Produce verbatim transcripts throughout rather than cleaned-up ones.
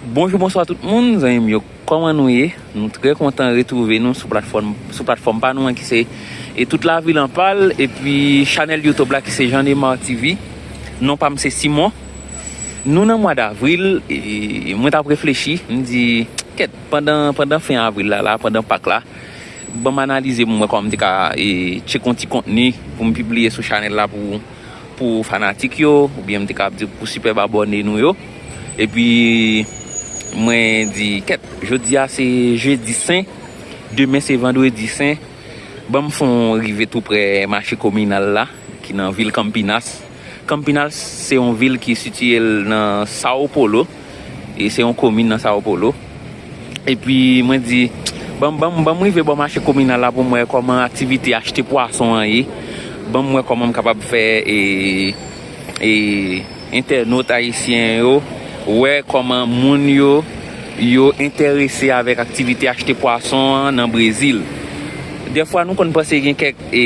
Bonjou, bonswa tout moun, zanmi m yo, kòman nou ye? Nou trè kontan retwouve nou sou platfòm, sou platfòm pa nou an ki se e Tout Lavi Lanpal, epi chanèl YouTube la ki se Jean Nemar T V. Non pa m se Simon. Nou nan mwa davril, e mwen t ap reflechi, m di, kèt, pandan, pandan fen avril la, la, pandan Pak la, ban m analize pou m wè kòman m te ka e, tcheke yon ti kontni pou m pibliye sou chanèl la pou, pou fanatik yo, oubyen m te ka ap di pou sipèb abòne nou yo. Epi, mwen di, kèt, jodi a se jedi sen, demen se vandredi sen, ban m fè yon rive tou prè mache kominal la, ki nan vil Campinas. Campinas se yon vil ki sitiye l nan São Paulo, e se yon komin nan São Paulo. Epi mwen di, ban m, ban m, ban m rive bò mache kominal la pou m wè kòman aktivite achte pwason an ye. Ban m wè kòman m kapab fè e, e, entènot ayisyen yo wè kòman moun yo, yo enterese avèk aktivite achte pwason an nan Brezil. Dèfwa nou konn panse gen kèk e,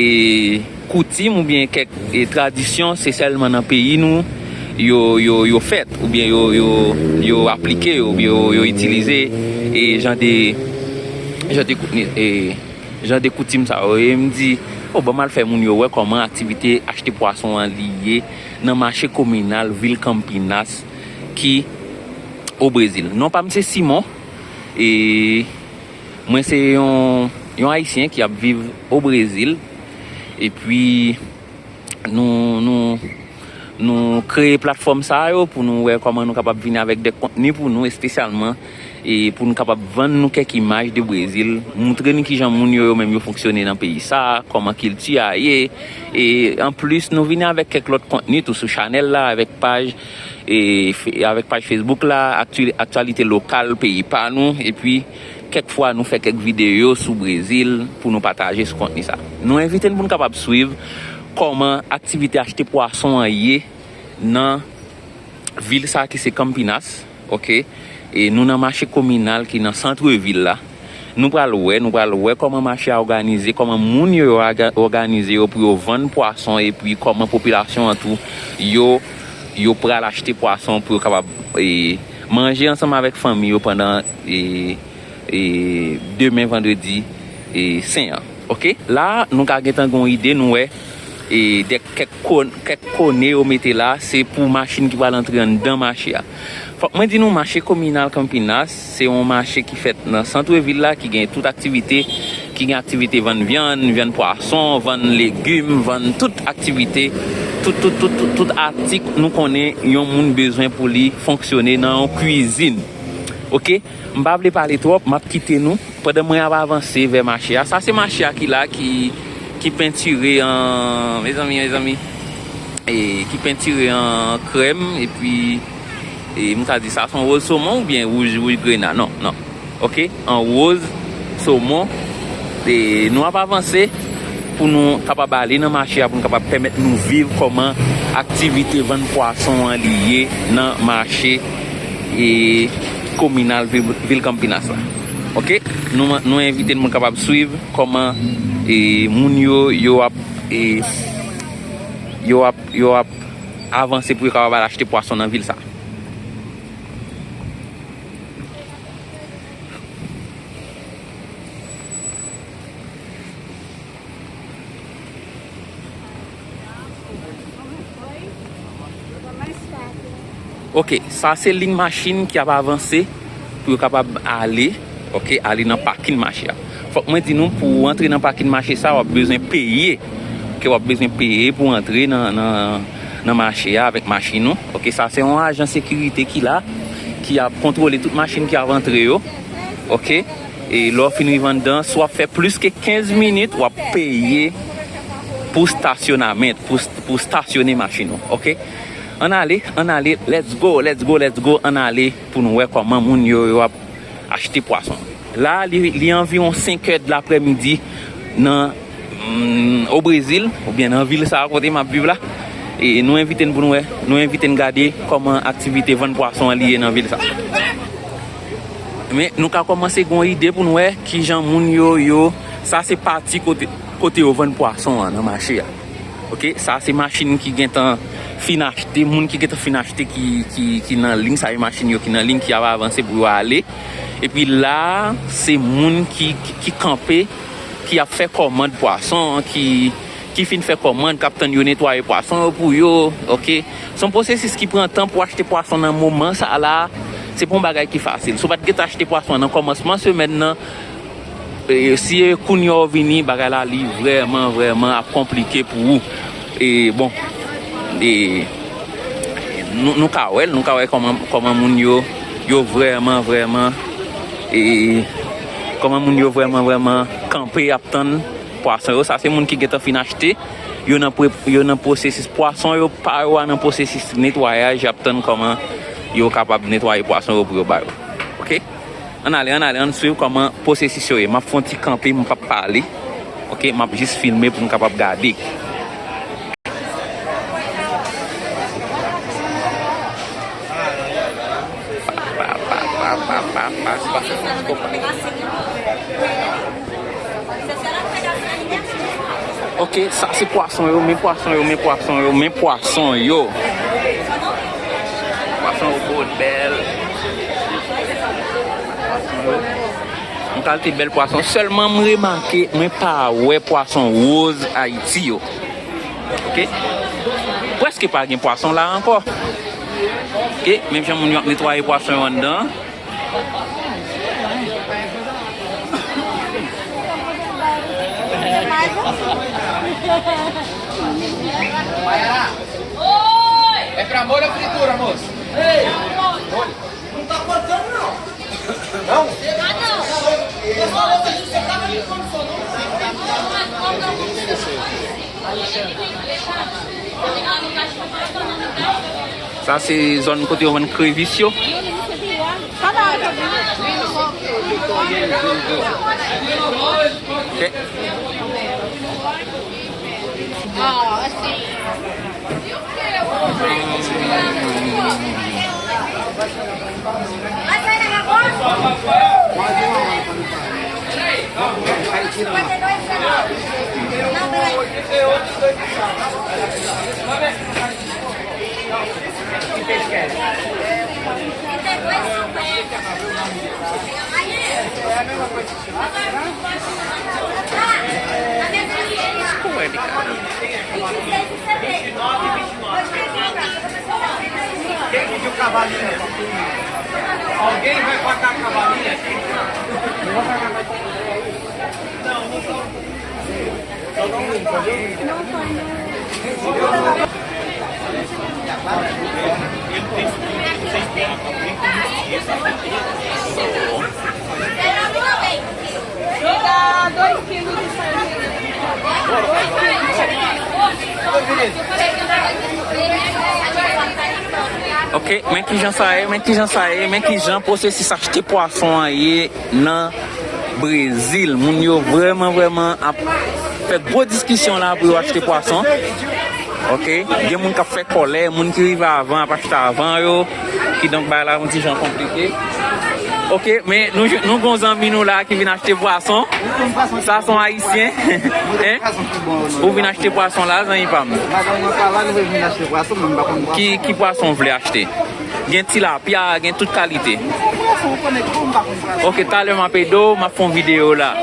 koutim oubyen kèk e, tradisyon, se sèlman nan peyi nou yo, yo, yo fèt, oubyen yo, yo, yo aplike, oubyen yo, yo itilize e, jan de, jan de, kou- e, jan de koutim sa yo. E m di, o, ban m al fè moun yo wè kòman aktivite achte pwason an li ye nan mache kominal vil Campinas ki o Brezil. Non pa m se Simon, e mwen se yon, yon Ayisyen ki ap viv o Brezil, epi nou, nou, nou kreye platfòm sa yo pou nou wè kòman nou kapab vini avèk de kontni pou nou, espesyalman e pou nou kapab vann nou kèk imaj de Brezil, montre nou kijan moun yo, yo menm yo fonksyone nan peyi sa, kòman kilti a ye. E anplis, nou vini avèk kèk lòt kontni tou sou chanèl la, avèk paj, e, fe- avèk paj Facebook la, aktu- aktyalite lokal peyi pa nou, epi kèk fwa nou fè kèk videyo sou Brezil pou nou pataje sou kontni sa. Nou envite n pou n kapab swiv kòman aktivite achte pwason an ye nan vil sa ki se Campinas, oke? E nou nan mache kominal ki nan sant vil la. Nou pral wè, nou pral wè kòman mache a òganize, kòman moun yo, yo aga- òganize yo pou yo vann pwason, epi kòman popilasyon an tou, yo, yo pral achte pwason pou yo kapab e, manje ansanm avèk fanmi yo pandan e, e, demen vandredi e, sen an. Oke? La, nou ka gentan gen yon ide, nou wè e, de kèk, kon, kèk kone yo mete la, se pou machin ki pral antre anndan mache a. Fòk mwen di nou, mache kominal Campinas, se yon mache ki fèt nan sant vil la, ki gen tout aktivite, ki gen aktivite vann vyann, vyann pwason, vann legim, vann tout aktivite, tout, tout, tout, tout, tout atik nou konnen yon moun bezwen pou li fonksyone nan yon kwizin. Oke? M pa vle pale twòp, m ap kite nou. Pandan mwen ap avanse vè mache a, sa se mache a ki la, ki, ki pentire an, mezanmi, mezanmi, e, ki pentire an krèm, epi, e, m ka di sa se yon woz somon oubyen wouj, wouj grena, non, non, oke, an woz somon. E, nou ap avanse pou nou kapab ale nan mache a, pou nou kapab pèmèt nou viv kòman aktivite vann pwason an li ye nan mache e, kominal vil, vil Campinas la. Oke? Nou, nou envite n pou n kapab swiv kòman e, moun yo, yo ap e, yo ap, yo ap avanse pou yo kapab al achte pwason nan vil sa. Oke, sa se liy machin ki ap avanse pou yo kapab ale, oke, ale nan pakin mache a. Fòk mwen di nou, pou w antre nan pakin mache sa, w ap bezwen peye. Oke, w ap bezwen peye pou w antre nan, nan, nan mache a avèk machin ou. Oke, sa se yon ajan sekirite ki la, ki ap kontwole tout machin ki ap antre yo. Oke? E lè w fin rive anndan, si w ap fè plis ke kenz minit, w ap peye pou stasyonament, pou, pou stasyone machin ou, oke? Ann ale, ann ale, let's go, let's go, let's go, ann ale pou nou wè kòman moun yo, yo ap achte pwason. La, li, li anviwon senk è de laprèmidi nan, mm, o Brezil, oubyen nan vil sa a kote m ap viv la. E nou envite n pou nou wè, nou envite n gade kòman aktivite vann pwason an li ye nan vil sa. Men nou ka kòmanse gen yon ide pou nou wè kijan moun yo, yo, sa se pati kote, kote yo vann pwason an nan mache a. Ok, sa se machin ki gentan fin achte, moun ki gentan fin achte ki, ki, ki nan liy, sa e machin yo ki nan liy, ki ap avanse pou yo ale. Epi la, se moun ki, ki, ki kanpe, ki ap fè kòmand pwason, ki, ki fin fè kòmand, k ap tann yo netwaye pwason yo pou yo, ok? Se yon pwosesis ki pran tan pou achte pwason nan moman sa la, se pa yon bagay ki fasil. Si w pa t gentan achte pwason nan kòmansman semèn nan, e, si e kounye a w vini, bagay la li vrèman, vrèman ap konplike pou ou. E, bon, e, nou, nou ka wè l, nou ka wè kòman, kòman moun yo, yo vrèman, vrèman, e, kòman moun yo vrèman, vrèman kanpe ap tann pwason yo. Sa se moun ki gentan fin achte. Yo nan pre-, yo nan pwosesis pwason yo pa yo a, nan pwosesis netwayaj, y ap tann kòman yo kapab netwaye pwason yo pou yo ba yo. Ok? Ann ale, ann ale, ann swiv kòman pwosesis yo ye. M ap fè yon ti kanpe, m p ap pale. Ok? M ap jis filme pou n kapab gade. Ok, sa se pwason yo, men pwason yo, men pwason yo, men pwason yo. Pwason yo gwo, bèl. Pwason yo. Yon kalite bèl pwason. Sèlman m remake, mwen pa wè pwason woz Ayiti yo. Ok? Prèske pa gen pwason la ankò. Ok? Menm jan moun yo ap netwaye pwason yo anndan. É pra molho ou fritura, moço? Molho. Não tá cortando, não. Não? Sa se zòn kote yo vann krevis yo. Ok. Quem pediu cavalinha? Alguém vai pagar a cavalinha aqui? Não, não tô. Ok, men kijan sa ye, men kijan sa ye, men kijan pwosesis achte pwason an ye nan Brezil. Moun yo vrèman, vrèman ap fè gwo diskisyon la pou yo achte pwason. Ok, gen moun k ap fè kòlè, moun ki rive avan ap achte avan yo. Kidonk, bagay la yon ti jan konplike. Ok, men nou, nou gon zanmi nou la ki vin achte pwason. Sa se yon Ayisyen. Hein? Ou vin achte pwason la, zanmi pa m. Ki, ki pwason w vle achte? Gen tilapya, gen tout kalite. Ok, talè m ap ede w, m ap fè yon videyo la.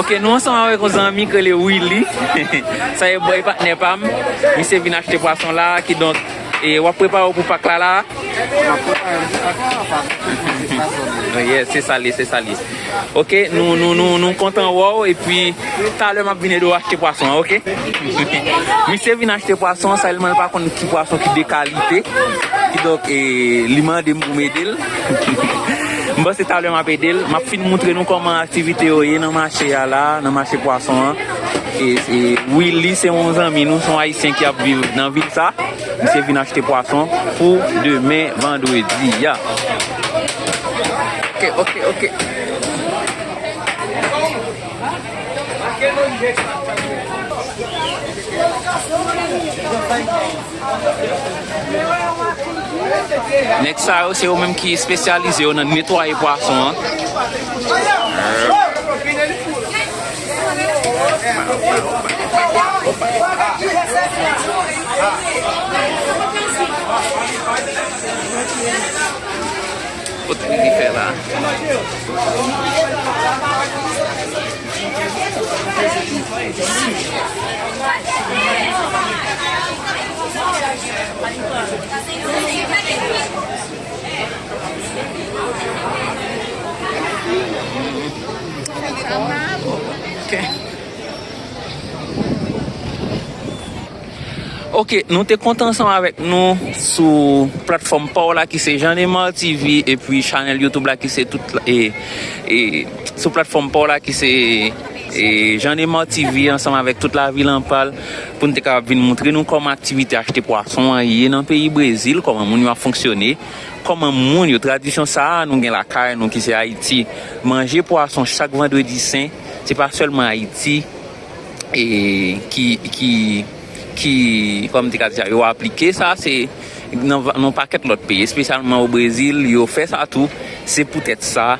Ok, nou ansanm avèk yon zanmi k rele Willy. Sa e bòy patnè pa m. Misye vin achte pwason la, kidonk, e w ap prepare w pou Pak la la? M ap prepare m pou Pak la, pa. Oh, yes, se sa li, se sa li. Ok, nou, nou, nou, nou kontan wè w, epi talè m ap vin ede w achte pwason an, ok? Misye vin achte pwason, sèlman l pa konn ki pwason ki de kalite. Kidonk, e, li mande m pou m ede l. M panse talè m ap ede l. M ap fin moutre nou kòman aktivite yo ye nan mache a la, nan mache pwason an. E, e, Willy se yon zanmi nou, se yon Ayisyen ki ap viv nan vil sa. Misye vin achte pwason pou demen vandredi a. Ok, ok, ok. Nèg sa yo, se yo menm ki espesyalize yo nan netwaye pwason an. Kot li fè la? Ok. Ok, nou te kontan ansanm avèk nou sou platfòm pa w la ki se Jean Nemar T V, epi chanèl YouTube la ki se tout la, e, e, sou platfòm pa w la ki se, e, Jean Nemar T V ansanm avèk tout lavil anpal pou n te kapab vin montre nou kòman aktivite achte pwason an ye nan peyi Brezil, kòman moun yo ap fonksyone, kòman moun yo, tradisyon sa a nou gen lakay nou ki se Ayiti, manje pwason chak vandredi sen, se pa sèlman Ayiti, e ki, ki, ki, kòm te ka di sa, yo aplike sa, se nan, nan pakèt lòt peyi, espesyalman o Brezil, yo fè sa tou. Se poutèt sa,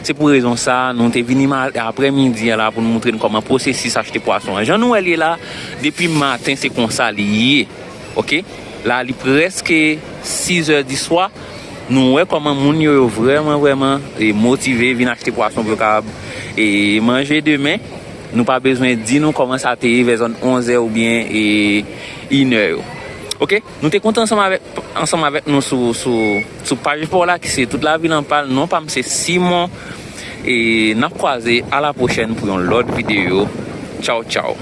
se pou rezon sa, nou te vini ma-, aprèmidi an la pou nou montre n kòman pwosesis achte pwason an. Jan nou wè l ye la, depi maten, se konsa li ye. Ok? La, li prèske sis è di swa. Nou wè kòman moun yo, yo vrèman, vrèman, e, motive vin achte pwason pou yo kapab, e, manje demen. Nou pa bezwen di nou kòman sa te ye vè zòn onz è oubyen, e, inè yo. Ok? Nou te kontan ansanm avèk, ansanm avèk nou sou, sou, sou paj pa w la ki se Tout Lavil Anpal. Non pa m se Simon. E n ap kwaze a la pwochèn pou yon lòt videyo. Tchaw, tchaw.